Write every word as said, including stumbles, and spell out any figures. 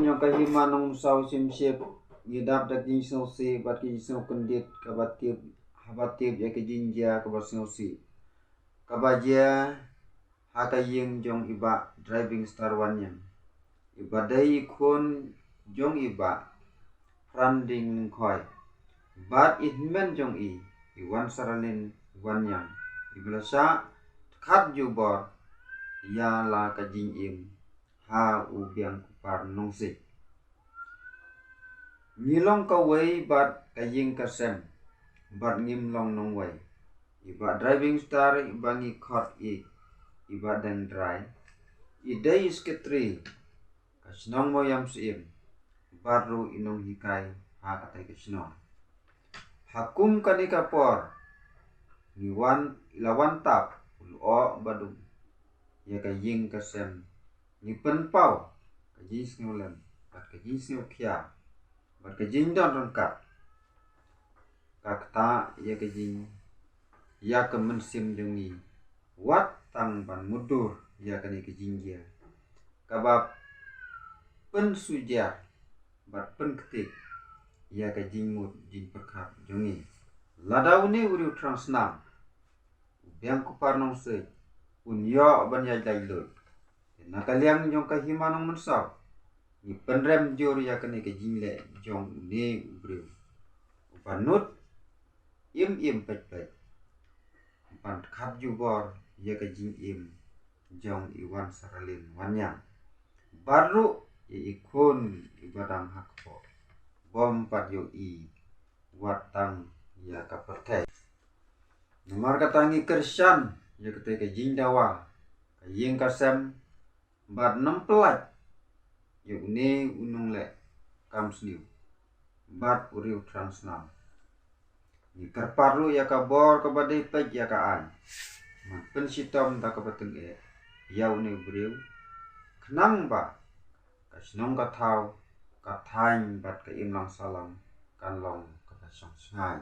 Jong ka hima nongmynsaw shimshit, ngi dap da ki jingsngewsih bad ki jingsngewkyndit kaba tip, haba tip ïa ka jingjia kaba sngewsih kaba jia ha ka ïing jong i Bah Driving Star Wanniang, iba dei i khun jong i Bah Pranding Lyngkhoi, bad i hynmen jong i, i Wansaralin Wanniang, iba la shah khat jubor ïa la ka jingim ha u Biangkupar Nongsiej. Ngi long kawei bad ka ïing ka sem, bad ngim long nongwei. I Bah Driving Star iba ngi khot i, i Bah Deng Drai, i dei i sekretari ka shnong Mawïamsyiem, bad ruh i nonghikai ha katei ka shnong. Ha kum kane ka por, ngi wan, i la wan tap u lyoh ba dum ïa ka ïing ka sem, ngi pynpaw ka jingsngewlem bad ka jingsngewkhia bad ka jingdon ryngkat. Ka ktah ïa ka jing, ïa ka mynsiem jong ngi, wat tang ban mutdur ïa kane ka jingjia kaba pynsuhjia bad pynktiek ïa ka jingmut jingpyrkhat jong ngi. Lada une u riew thrang snam, u Biangkupar Nongsiej, un ïoh ban ïaid laitluid. Te na ka liang jong ka hima nongmynsaw, ngi pynrem jur ïa kane ka jingleh jong une u briew uba nud im im peit peit, ban khat jubor ïa ka jingim jong i Wansaralin Wanniang, bad ruh ïa i khun iba dang ha kpoh, bym pat ïohi wat tang ïa ka pyrthei. Namar kata ngi kyrshan ïa katei ka jingdawa ka ïing ka sem, bad nym pyllait ïa une u nongleh kam sniew bad u riew thrang snam. Ngi kyrpad ruh ïa ka bor kaba dei peit ïa ka aiñ, ban pynshitom da kaba tyngeh ïa une u briew, khnang ba ka shnong ka thaw, ka thaiñ bad ka imlang sahlang kan long kaba shong shngaiñ.